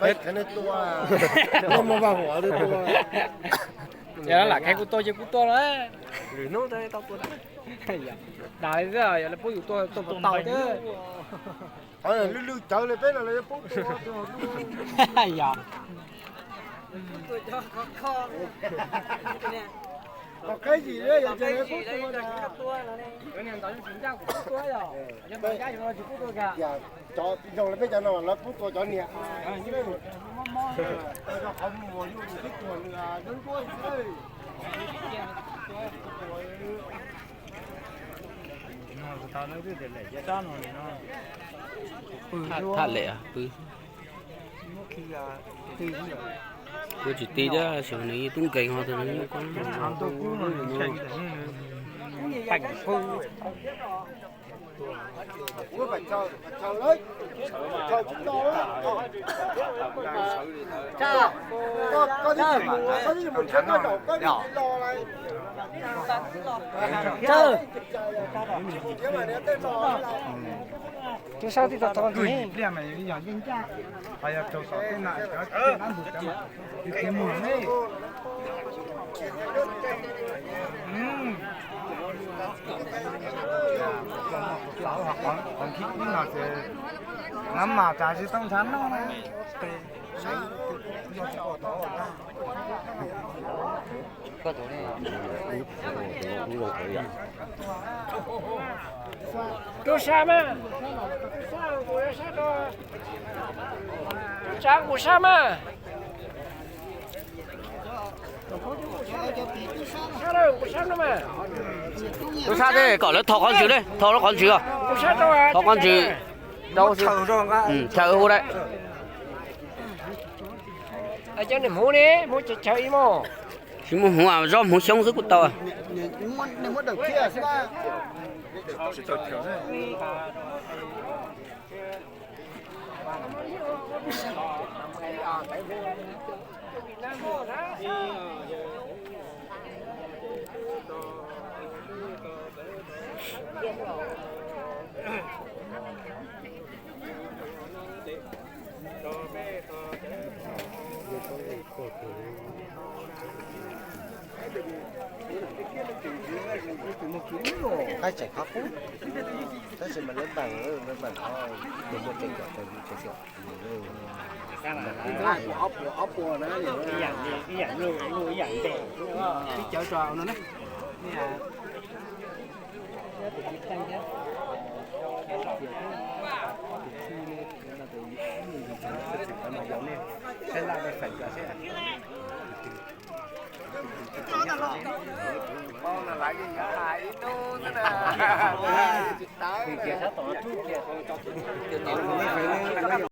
Peb kheev nej tua, nej muaj vaj huam nej tua. Yog lam kheev kuv tua ces kuv tua lawm. Lwm hnub tau tua. Dag li xwb, yog lawv pub yus tua tua puas tau thiab. Qhov lwj lwj cawv li peb no lawv yuav pub tua. Yog. Qhov qheb yim li yog ces lawv pub tua. Cov tij zoog li peb cov no lawv pub tua cov niam. Qhov muag yus twb tuag nws nruab nruab xwb. Thaj lem pw. Kuv tsis ti thiab, nws yeej tub nkeeg ho tus nws yeej Tub sab tib tau tau ntxiv. Qhov nkhib ib no ces nab mas tas tsis tau ntshav noj na. Tub sab mas, tub sab kuv sab mas. Tub sab thiab kom lawv thov qhov ntsws, thov lawv qhov ntsws os. Thov qhov ntsws rau, chaw hu dai. Cov niag hmuv ne, hmuv chaw ib mos. Tsis muaj hmuv, zob hmuv xyoob xwb kuj tau. Qaib tseem qab qub, tab sis mas lawv npam, lawv npam qhov tus muaj tseem kom tau yus tseem kom. Ib cawv tso no ne.